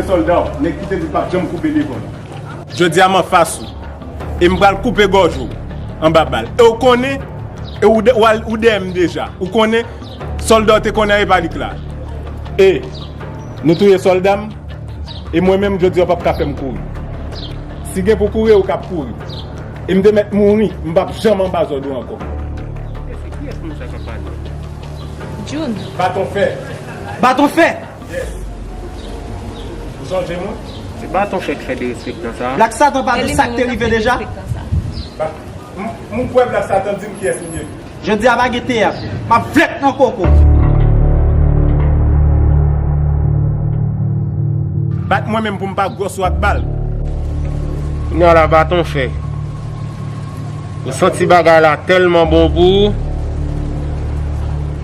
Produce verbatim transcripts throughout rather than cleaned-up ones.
Sòlda w, nèg ki te di l p ap janm koube devan w. Jodi a m anfas ou. E m pral koupe gòj ou anba bal. E w konnen, e ou, de- w al- ou dèyè m deja. Ou konnen, sòlda w te konnen a Epalik la. E nou touye sòlda m. E mwen menm, jodi a w p ap ka fè m kouri. Si gen pou kouri, ou k ap kouri. E m te mèt mouri, m p ap janm anba zòd ou ankò. E se kiyès moun sa k ap pale? June. Baton fè. Baton fè! Yes. Ou sonje mwen? Se baton fè k fè derespektan sa. Black Satan pa di sa k te rive deja? Ba- M m kwè Black Satan di m kiyès m ye. Jodi a pa gen teyat. M ap flèt nan koko. Bat mwen menm pou m pa gwòs ou ak bal. Kounye a la, baton fè. Ou santi bagay la tèlman bon pou ou,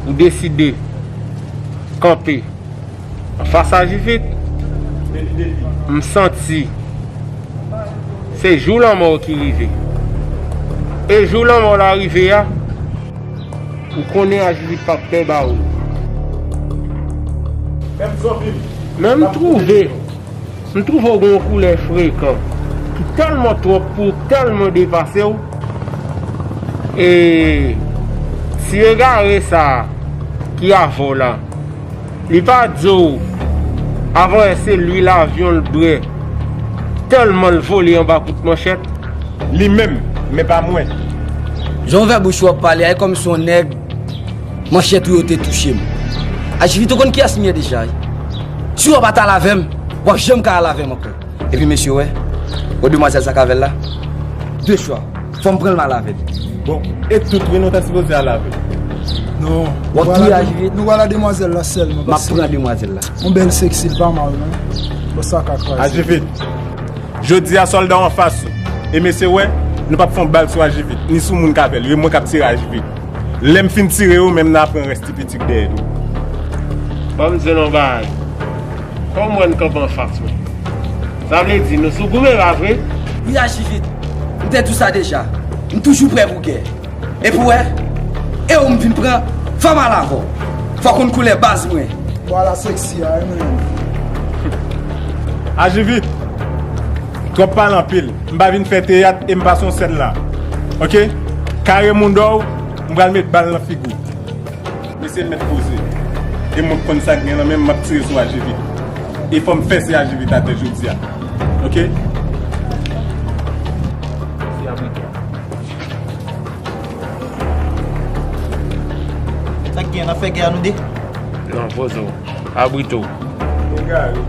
ou deside kanpe anfas a Jivit. M santi se jou lanmò w ki rive. E jou lanmò w la rive a, ou konnen a Jivit p ap pè ba ou. Men m twouve, m twouve w gen yon koulè frekan ki tèlman twòp pou w, tèlman depase w. E ti egare sa a ki avè w la, li pa di w avan yè se lwil avyon l bwè tèlman l vole anba kout manchèt? Li menm, men pa mwen. Jan w ouvè bouch ou ap pale a, e kòmsi yon nèg manchèt ou yo te touche m. A Jivit, ou konn kiyès m ye deja wi. Si w pa t al avè m, w ap janm ka al avè m ankò. Epi mesye, wè, wè demwazèl sa k avè l la? De chwa, fò m pran l m al avè l. Bon, e tout wi nou ta sipoze al avè l. Non, w ap touye a Jivit? Nou pral a demwazèl la sèlman. M ap pran demwazèl la. Yon bèl seksi, l pa mal non. Bon, sa ka kraze. A Jivit. Jodi a sòlda w anfas ou. E mesye, wè, nou p ap fè yon bal sou a Jivit, ni sou moun k avè l yo, e mwen k ap tire a Jivit. Lè m fin tire yo, men m nan pran rès ti pitit dèyè tou. Ban m di w yon bagay. Kòm w wè n kanpe anfas mwen, sa vle di nou sou goumen, pa vre? Wi, a Jivit. M te di w sa deja. M toujou prè pou gè. Epi w wè, e ou m vin pran, fò m al avè w. Fò w konn koulè baz mwen. Vwala seksi a, wi, mwen. A Jivit. Twòp pale anpil. M pa vin fè teyat e m pa se yon sèn la. Oke? Kare mounda w, m pral met bal nan figi w. Mesye mèt poze. E mwen k konn sa k gen nan men m, m ap tire sou a Jivit. E fò m fè se a Jivit atè jodi a. Oke? Se a Jivit. Sa k gen, n ap fè gè a nou de? Non, poze w. Abrite w. Egare.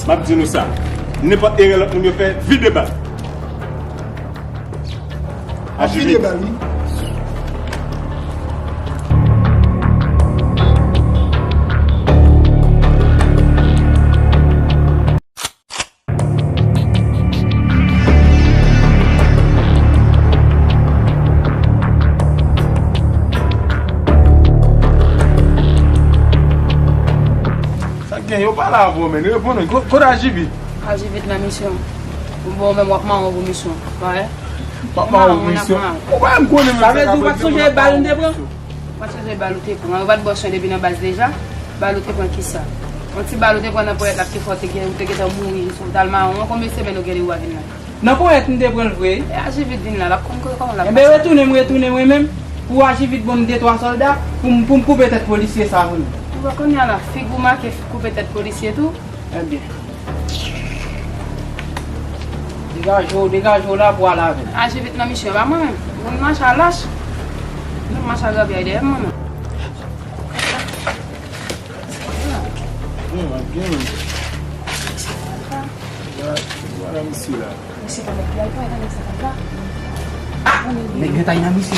M ap di nou sa, nenpòt erè lòt moun yo fè, vide bal. Ap vide bal, wi. Sa k gen, yo pale avè w, men reponn mwen. Ko- Kote a Jivit? A Jivit nan misyon. Bon, menm w ap mare w pou misyon, pa wè? M ap mare w pou misyon? Ou pa menm konnen menm sa k ap fèt. Sa vle di ou pa t sonje bal m te pran? Ou pa t sonje bal ou te pran? Ou pa t bwè swen depi nan baz deja? Bal ou te pran kisa? Yon ti bal ou te pran nan ponyèt la ki fè w te gen, ou te gentan mouri jis ou t al mare w. Konbyen semèn ou gen li ou pa vin la? Nan ponyèt m te pran l vre. E a Jivit vin la, l ap konn kote kòman l ap pase. Enben retounen m retounen mwen menm. Pou a Jivit ban m de twa sòlda, pou m, pou m koupe tèt polisye sa vre. Ou wè kounye a la, figi w make koupe tèt polisye tou. Ebyen. Degaje w, degaje w la pou al avè l. A Jivit nan misyon, e pa mwen menm. Moun mache a lach. Moun mache a grapyay dèyè mwen menm. Gen, gen. Vwala misye la. Misye pa mèt pran, pran, pran, pran. Nèg yo ta nan misye.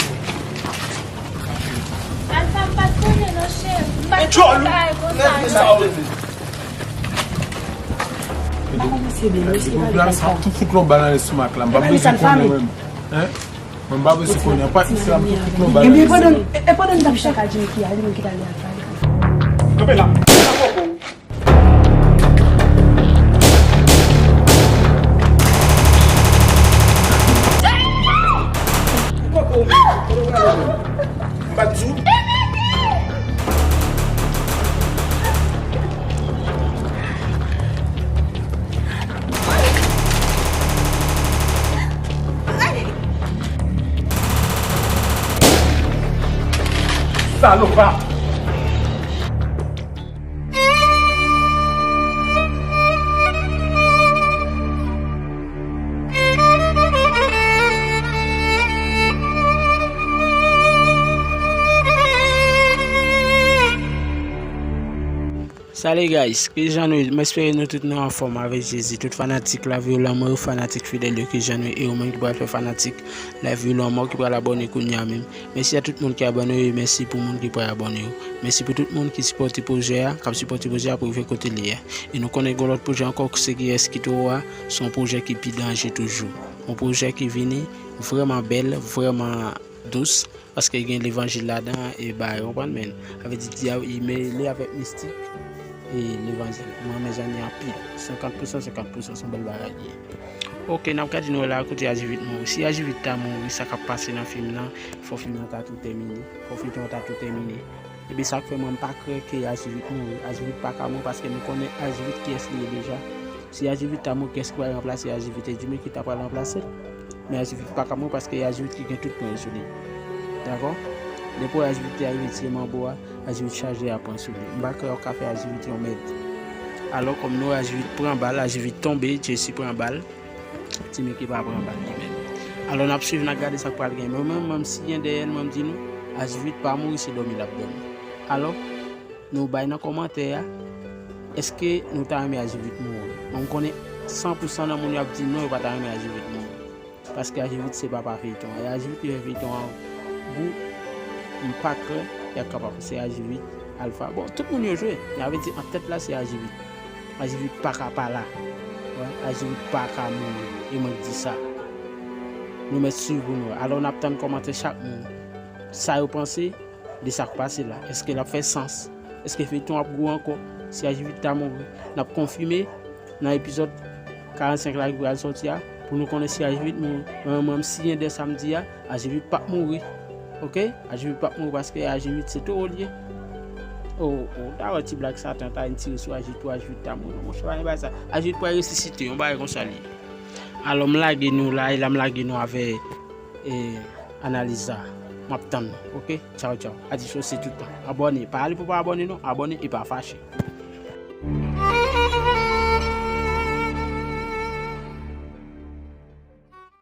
Alfa m pa t konnen non cheri. M pa t konnen bagay konsa non. Sa w vle? M pa konn misye byen, misye pale konsa. Sa ap tou fout lòt bal nan lestomak la. M pa bezwen konnen menm. Hein? Mwen m pa bezwen konnen. Pa misye ap tou fout lòt bal nan lestomak. Ebyen pandan, e pandan n t ap chita ak Jimmy ki a li menm ki t ale ak Farid. Kanpe la. Kanpe la. Salopard. Salut guys, kijan nou ye? M espere nou tout nou anfòm avèk Jezi. Tout fanatik Lavi ou Lanmò yo, fanatik fidèl yo, kijan nou ye? E ou menm ki pral fè fanatik Lavi ou Lanmò ki pral abòne kounya menm. Mèsi a tout moun ki abòne yo, e mèsi pou moun ki pral abòne yo. Mèsi pou tout moun ki sipòte pwojè a, k ap sipòte pwojè a pou rive kote li ye a. E nou konnen gen lòt pwojè ankò, se kiyès ki twò a, se yon pwojè ki pi danje toujou. Yon pwojè ki vini vrèman bèl, vrèman dous, paske gen levanjil ladan e bagay, konprann, men. Sa vle di, dyaw li mele avèk mistik e levanjil. Mwen renmen jan li anpil. Senkant pou san, senkant pou san, se yon bèl bagay li ye. Ok, n ap gade nou la kote Ajivit mouri. Si Ajivit ta mouri, sa k ap pase nan fim nan, fò fim nan ta tou tèmine. Fò feyton an ta tou tèmine. Epi sa k fè mwen m pa kwè ke Ajivit mouri. Ajivit pa ka mouri paske nou konnen Ajivit kiyès li ye deja. Si Ajivit ta mouri, kiyès ki pral ranplase Ajivit? E Jimmy ki ta pral ranplase l. Men Ajivit pa ka mouri paske Ajivit ki gen tout pwen sou li. Dakò? Depi Ajivit te arive tiye manbo a, Ajivit chaje a pwen sou li. M pa kwè yo ka fè Ajivit yon mèt. Alò, kòm nou wè Ajivit pran bal, Ajivit tonbe, Jesse pran bal. Ti Mickey pa pran bal li menm. Alò, n ap swiv, n ap gade sa k pral gen. Men mwen menm, si gen dèyè l, mwen m di nou, Ajivit pa mouri, se dòmi l ap dòmi. Alò, nou bay nan kòmantè a, èske nou ta renmen Ajivit mouri? Mwen m konnen san pou san nan moun yo ap di non, yo pa ta renmen Ajivit mouri. Paske Ajivit se papa feyton an. E Ajivit ki fè feyton an gou, m pa kwè y ap kapab. Se Ajivit, Alpha. Bon, tout moun yo jwe. Men sa vle di an tèt la, se Ajivit. Ajivit pa ka pa la. Wè, Ajivit pa ka mouri. E mwen k di sa. Nou mèt swiv pou nou wè. Alò, n ap tann kòmantè chak moun. Sa yo panse de sa k pase la. Èske l ap fè sans? Èske feyton ap gou ankò? Si Ajivit ta mouri, n ap konfime nan epizòd karannsenk la ki pral sòti a, pou nou konnen si Ajivit mouri. Mwen menm, si gen dèyè sa m di a, Ajivit p ap mouri. Ok? Ajivit p ap mouri paske Ajivit se towo l ye. O, o, ta wè ti blag Satan ta vin tire sou Ajivit pou Ajivit ta mouri. Monchè, pa gen bagay sa. Ajivit pral resisite, yon bagay konsa li ye. Alò, m lage nou la, e la m lage nou avè, e, analiz sa. M ap tann nou, ok? Tchaw, tchaw. Adi Show se tout tan. Abòne. Pa ale pou pa abòne non. Abòne e pa fache.